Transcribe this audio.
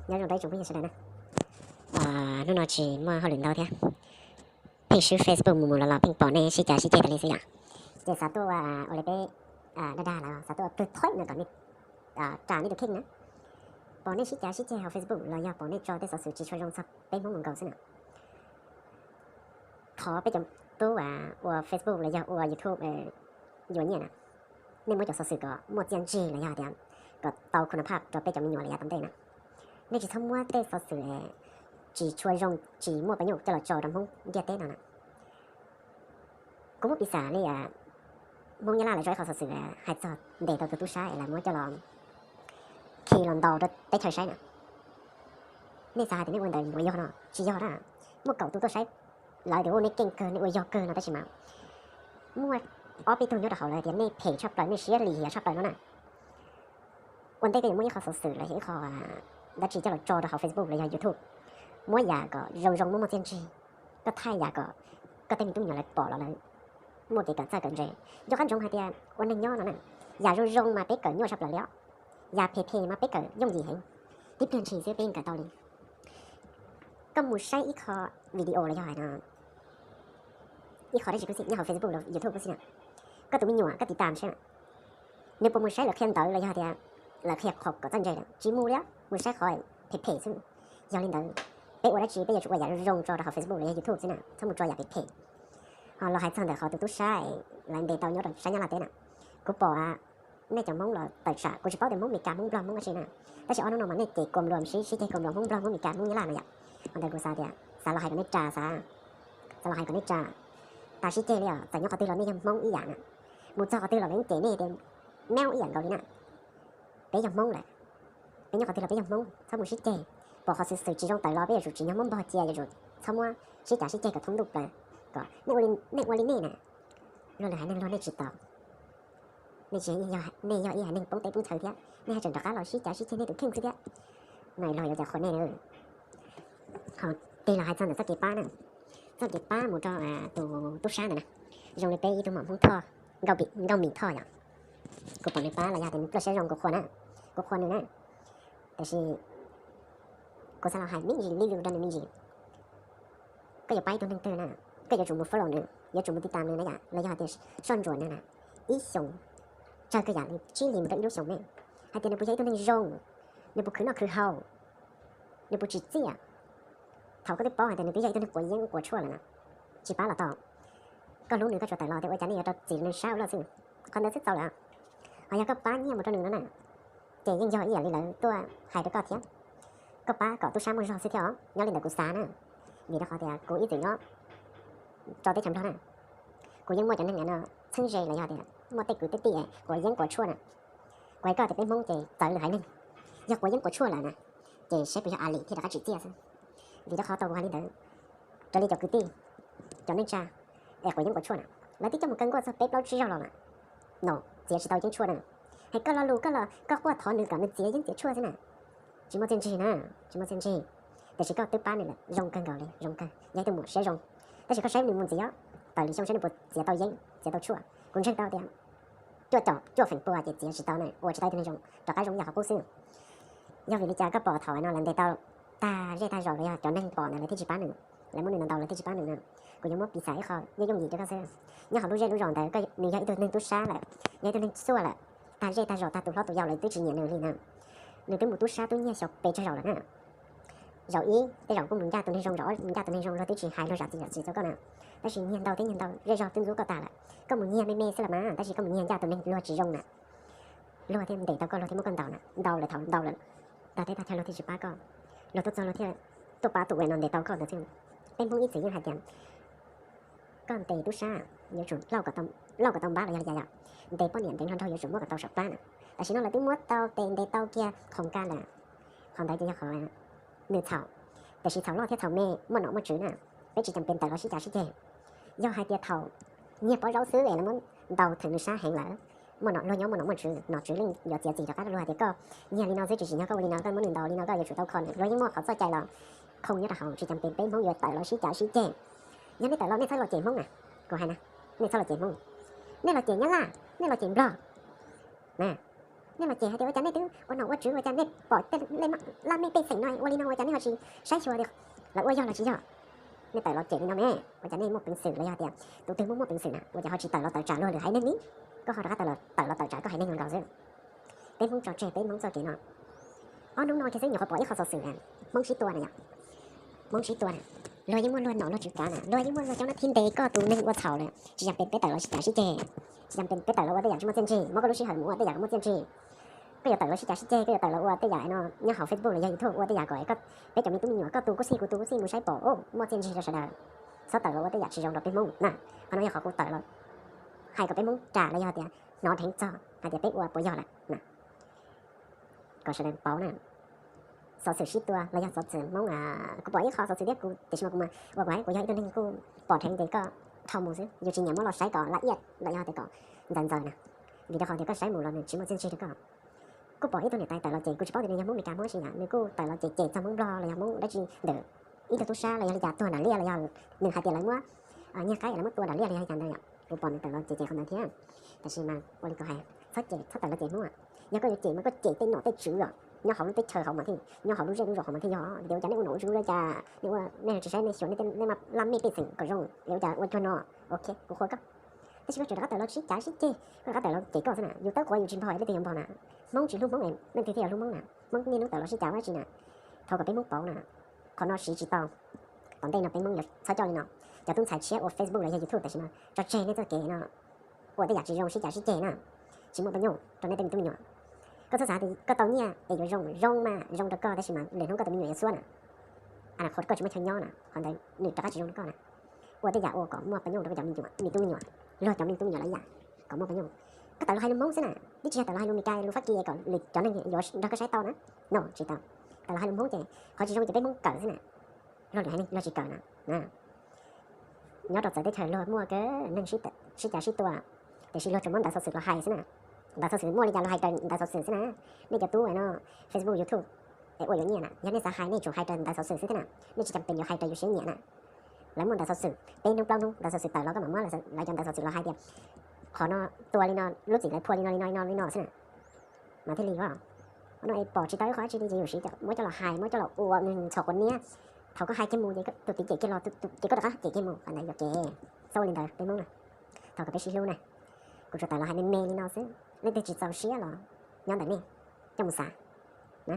Nyob zoo rau ib tsoom phooj ywg sawv daws na. Hnub no tsis muaj hauj lwm ntau thiab, pheej swb Facebook mus mus los los pheej pom nej sib cav sib ceg tas li xwb yom. Ces xav tuaj ua li peb dag dag los xav tuaj ua pw thoib no kom nej ras nej tus kheej na. Pom nej sib cav sib ceg hauv Facebook los yog pom nej tso tej xov xwm tsis tshua zoo txog peb Hmoob mus nkaus xwb na. Qhov peb cov tub ua Facebook los yog ua YouTube yuav nyiaj na, nej muab cov xov xwm kom muaj txiaj ntsig los yog tias kom tau khun nab phaj rau peb cov me nyuam lawm yav tom ntej na. Nej tsis txhob muab tej xov xwm tsis tshua zoo tsis muaj pab nyuj coj los tso rau Hmoob ntiaj teb no na. Kuv muab piv xam li Hmoob Nyab Laj lawv tso ib qho xov xwm hais txog ntes tau tus tub sab es lawv muab coj los khi los ntaus rau teb chaws saib na. Nej xav hais tias nej ua ntawd yuav yog no? Tsis yog na. Muaj kaum tus tuaj saib, lawv tias ua nej keej kawg, nej ua yog kawg no, tab sis mas muaj ob peb tug nyob rau hauv lawv tias nej phem tshaj plaws, nej siab lim hiam tshaj plaws no na. Ua ntej koj yuav muab ib qho xov xwm los yog ib qho dab tsi coj los tso rau hauv Facebook los yog YouTube, muab yam kom zoo zoo, muab muaj txiaj ntsig. Koj thaij yam kom koj tej me tub me nyuam lawv pom los lawv muaj kev kawm txawj kawm ntse. Nco qab ntsoov hais tias ua neeg nyob no na, yam zoo zoo mas peb kawm nyuaj tshaj plaws li os, yam phem phem mas peb kawm yooj yim heev, tib pliag ntshis xwb peb yeej kawm tau li. Koj mus saib ib qho video los yog hais no, ib qho dab tsi kuj xij, nyob hauv Facebook los YouTube kuj xij na, koj tus me nyuam koj tiv tam saib, nws puas mus saib lawv qhia ntawv los yog tias lawv qhia qhov kom txawj ntse lawm? Tsis mus li, mus saib qhov phem phem xwb. Yog li ntawd, peb ua dab tsi peb yuav tsum ua yam zoo zoo tso rau hauv Facebook los yog YouTube xwb na, txhob mus tso yam phem phem. Ho los hais txog ntawm qhov tus tub sab lawv ntes tau nyob rau sab Nyab Laj teb na, kuv pom nej cov Hmoob los tawm tsam, kuv tsis paub tias Hmoob Meskas, Hmoob Nplog, Hmoob dab tsi na, tab sis ob hnub no mas nej ces kuam luam sib sib ceg kuam luam Hmoob Nplog, Hmoob Meskas, Hmoob Nyab Laj no yom. Ho ntawd kuv xav tias xav los hais kom nej tsa, xav, xav los hais kom nej tsa, tas sib ceg li os. Txawm nyob qhov twg los nej yog Hmoob ib yam na, mus txog qhov twg los lawv yeej cem nej, meob ib yam nkaus li na. Peb yog Hmoob lawm, peb nyob qhov twg los peb yog Hmoob, txhob mus sib ceg. Pom qhov xwm xwm tsis zoo tawm los peb yuav tsum tsim nyog muab npog cia, yuav tsum txhob muab sib cav sib ceg kom thoob ntuj plaws, kom nej ua li nej na. Luag lwm haiv neeg luag nej tsis tau, nej tsis, nej yog ib haiv neeg poob teb poob chaw thiab, nej haj tseem rov qab los sib cav sib ceg nej tus kheej xwb thiab. No luag yuav cas qhuas nej na. Ho tig los hais txog ntawm txoj kev pab na, txoj kev pab mus rau tus tub sab ntawd na, zoo li peb ib tug maum Hmoob Thoj, Nkauj Mim Thoj yom. Kuv pom nws pab los yog tias nws pluaj siab zoo kuv qhuas na, kuv qhuas nws na. Tab sis kuv xav los hais me ntsis li lus rau nws me ntsis. Koj yuav pab ib tug neeg twg na, koj yuav tsum mus follow nws, yuav tsum mus tiv tam nws na yom, los yog hais tias soj ntsuam nws na, ib xyoos tsawg kawg yam li tsib hlis mus rau ib lub xyoos ne, hais tias nws puas yog ib tug neeg zoo, nws puas khwv noj khwv haus, nws puas tsim txiaj. Thaum koj twb paub hais tias nws twb yog ib tug neeg quav yeeb quav tshuaj lawm na, tsis pab los tau. Koj hlub nws koj tsuas tawm los tias ua cas nej yuav rau txim neeg sab ua luaj xwb, qhov ntawd xwb txaus lawm. Ho yog koj pab nyiaj mus rau nws no na, ces yeej yog ib yam li lawv tuaj hais rau koj thiab. Koj pab kom tub sab muaj zog xwb thiab os, nyob li ntawm kuv xav na. Vim rau qhov tias kuv ib txwm nyob rau teb chaws Nplog na, kuv yeej muaj cov neeg no txheeb ze los yog tias muaj tej kwv tej tij quav yeeb quav tshuaj na. Kuv hais koj tias peb Hmoob ces txawv lwm haiv neeg, yog quav yeeb quav tshuaj lawm na, ces saib puas yog a lim thiaj rov qab tsim txiaj xwb. Vim rau qhov tau kuv hais li ntawd, raws li cov kwv tij, cov neej tsa es quav yeeb quav tshuaj na, lawv twb coj mus kaw nkuaj txog peb plaub tsib zaug los mas, no txiav tsis tau yeeb tshuaj na. Hais koj lo lus koj los koj quaj thov nws kom nws txiav yeeb txiav tshuaj xwb na, tsis muaj txiaj ntsig na, tsis muaj txiaj ntsig. Tiam sis koj twb pab nws lawm, zoo kawg nkaus li, zoo kawg, yog ib tug muam siab zoo. Tab sis koj saib nws mus ntxiv os, tawm lwm xyoo saib nws puas txiav tau yeeb txiav tau tshuaj. Kuv ntseeg tau tias cuaj caum cuaj feem pua ces txiav tsis tau na, ua tsis tau ib tug neeg zoo rov qab zoo ib yam qhov qub xwb. Yog vim li cas koj pom thaum no lawv ntes tau tag zej tag zos los yog cov neeg pom ntawd lawv thiaj tsis pab nws, lawv muab nws ntaus lawv thiaj tsis pab nws na? Kuv yuav muab piv xam ib qho yooj yooj yim rau koj xwb. Nyob hauv lub zej lub zos ntawd nws yog ib tug neeg tub sab lawm, yog ib tug neeg xuaj lawm, tag zej tag zos tag tus hlob tus yau lawv twb tsis nyiam nws li na. Nws twb mus tub sab tub nyiag xyov pes tsawg zaus lawm na. Zaum ib tej zaum kuj mus ncaj tus neeg zoo, zaum ob mus ncaj tus neeg zoo, luag twb tsis hais luag zam txim zam txim rau koj na. Tab sis nyiag ntau thiab nyiag ntau, zej zog twb ntxub koj tag lawm. Koj mus nyiag me me xwb los mas, tab sis koj mus nyiag ncaj tus neeg luag tsis zoo na, luag thiaj ntes tau koj, luag thiaj muab koj ntaus na, ntaus lawm thaum ntaus lawm tag teb tag chaw luag thiaj tsis pab koj, luag tuaj txog luag thiaj tuaj pab tus uas no ntes tau koj ntawd xwb. Peb Hmoob ib txwm yeej hais tias koj ntes tub sab yuav tsum lauj kom tau npab los yog li cas yom, ntes poj niam ntev hluas nraug yuav tsum muab kom tau saum plab na. Tam sim no lawv twb muab tau tes ntes tau kiag qhov ka lawm, qhov ntawd ces yog qhov nws txhaum. Tiam sis txhaum loj thiab txhaum me muaj nom muaj tswv na, peb tsis cam pes tawm los sib cav sib ceg. Yog hais tias thaum nyiag pob zaub xwb es lawv muab ntaus theem nws sab heev lawm, muaj nom luag nyob muaj nom muaj tswv, nom tswv leej yuav txiav txim rov qab rau luag hais tias koj nyiag li no xwb tsis tsim nyog koj ua li no, koj muab nws ntaus li no koj yuav tsum tau kho nws, luag yeej muaj qhov txoj cai los khoom nyob rau hauv, tsis cam pes peb Hmoob yuav tawm los sib cav sib ceg. Yog nej tawm los nej txhob los cem Hmoob na, kuv hais na, nej txhob los cem Hmoob, nej los cem Nyab Laj, nej los cem Nplog na, Nej los cem hais tias ua cas nej twb ua nom ua tswv, ua cas nej pom tej laj mej pej xeem no ua li no, ua cas nej ho tsis saib xyuas tias lawv ua yog los tsis yog? Nej tawm los cem li no me, ua cas nej muaj peev xwm los yog tias tus twg muaj muaj peev xwm na, ua cas ho tsis tawm los tawm tsam luag lwm haiv neeg li? Koj ho rov qab tawm los tawm los tawm tsam koj haiv neeg los nkaus xwb. Peb Hmoob tso tseg peb Hmoob txoj kev no. Ob hnub no ces xwb nyuam qhuav pom ib qho xov xwm, Hmoob sib tua na yom. Hmoob sib tua na, luag yeej muaj luag nom luag tswv kav na, luag yeej muaj luag coob nab thib ntes koj tus neeg ua txhaum lawm, tsis yog peb tawm los sib cav sib ceg, tsis yog peb tawm los ua tej yam tsis muaj txiaj ntsig, muab koj lub sij hawm mus ua tej yam muaj txiaj ntsig. Koj yuav tawm los sib cav sib ceg, koj yuav tawm los ua tej yam no nyob hauv Facebook los yog YouTube, ua tej yam kom peb cov me tub me nyuam koj tus kuj xij kuv tus kuj xij mus saib pom, muaj txaj ntsig rau sawv daws. Txhob tawm los ua tej yam tsis zoo rau peb Hmoob na. Qhov no yog qhov kuv tawm los hais kom peb Hmoob ras los yog tias hnov dheev txog hais tias peb ua puas yog lawm na, kom sawv daws paub na. Xov xwm sib tua los yog xov xwm Hmoob, kuv pom ib qho xov xwm thiab kuv tiam sis mas kuv mas ua kuv hais kuv yog ib tug neeg kuj pom dheev ces koj tho mus xwb, yus tsis nyiam muab los saib kom la iaj los yog tias kom ntxaws ntxaws na, vim rau qhov tias koj saib mus los nws tsis muaj txiaj ntsig rau koj. Kuj pom ib tug niam tais tawm los cem, kuv tsis paub tias nws yog Hmoob Meskas Hmoob tsi na, nws kuj tawm los cem cem txog Hmoob Nplog los yog Hmoob dab tsi ntawm ib tug tub sab los yog li cas tuag nram liaj los yog nws hais tias lawv muab nyiag qaib lawv muab tua nram liaj los yog li cas ntawd yom, kuv pom nws tawm los cem cem qhov ntawd thiab. Tiam sis mas ua li kuv hais, txhob cem, txhob tawm los cem Hmoob. Yog koj yuav cem mas koj cem tej nom tej tswv os, nyob hauv lub teb chaws hauv mas thiaj, nyob hauv lub zej lub zos hauv mas thiaj yog tias ua cas nej ua nom ua tswv ua cas nej ua, nej tsis saib nej xyuas nej tej laj mej pej xeem kom zoo es ua cas ua cuag no. Ok, kuv qhuas koj. Tab sis koj tseem rov qab tawm los sib cav sib ceg, koj rov qab tawm los cem koj xwb na, yus tawb quav yus tsis npog, leej twg yuav npog na? Hmoob tsis hlub Hmoob, leej twg thiaj yuav hlub Hmoob na? Hmoob niaj hnub tawm los sib cav ua dab tsi na? Thov kom peb Hmoob paub na, qhov no siv tsis tau. Tom ntej no peb Hmoob yuav txhob coj li no. Cov tub ntxhais tshiab ua Facebook los yog YouTube tam sim no tso tseg nej txoj kev no, ua tej yam tsis zoo sib cav sib ceg na, tsis muaj pab nyuj rau nej tej me tub me nyuam. Koj txhob xav tias koj tau nyiaj es yuav zoo, zoo mas zoo rau koj tab sis mas lwm hnub koj tus me nyuam yuav xuab na. Ana qhuas koj tsis muaj chaw nyob na, qhov ntawd nws rov qab tsis zoo rau koj na. Ua tej yam ua kom muaj pab nyuj rau koj cov me nyuam, me tub me nyuam, luag cov me tub me nyuam lawm yam, kom muaj pab nyuj. Koj tawm los hais lus Hmoob xwb na, twb tsis yog tawm los hais lus Meskas lus Fab Kis kom lwm cov neeg yuav nrog koj saib tau na. No tsis tau. Tawm los hais lus Hmoob ces qhov tsis zoo ces peb Hmoob kawm xwb na. Luag lwm haiv neeg luag tsis kawm na. Nyob rau txawv teb chaws luag muaj kawg neeg sib cav sib tua, tiam sis luag tsuas muab ntawv xov xwm los hais xwb na. Ntawv xov xwm muaj li cas los hais raws ntawv xov xwm xwb na. Nej cov tub no, Facebook, YouTube es ua yuav nyiaj na, yog nej xav hais nej tsuas hais raws ntawv xov xwm xwb thiab na. Nej tsis cas pes yuav hais raws yus siab nyiam na. Lawv muaj ntawv xov xwm peb hnub plaub hnub ntawv xov xwm tawm los koj mam muab lawv cov ntawv xov xwm los hais tias qhov no tua li no, lub txim lawv phua li no li no li no li no xwb na. Mas thiaj li os. Qhov no es pom tsis tau ib qho dab tsi li ces yus siv muab coj los hais, muab coj los ua nws ntxhov quav niab. Thaum koj hais kiag mus ces tus tid cem kiag los, ces koj rov qab cem kiag mus, qhov ntawd yog kev xav ua li ntawd peb Hmoob na. Thov kom peb sib hlub na. Kuv tsuas tawm los hais me me li no xwb, leej twg tsis txaus siab los nyob ntawm nej coj mus xav na.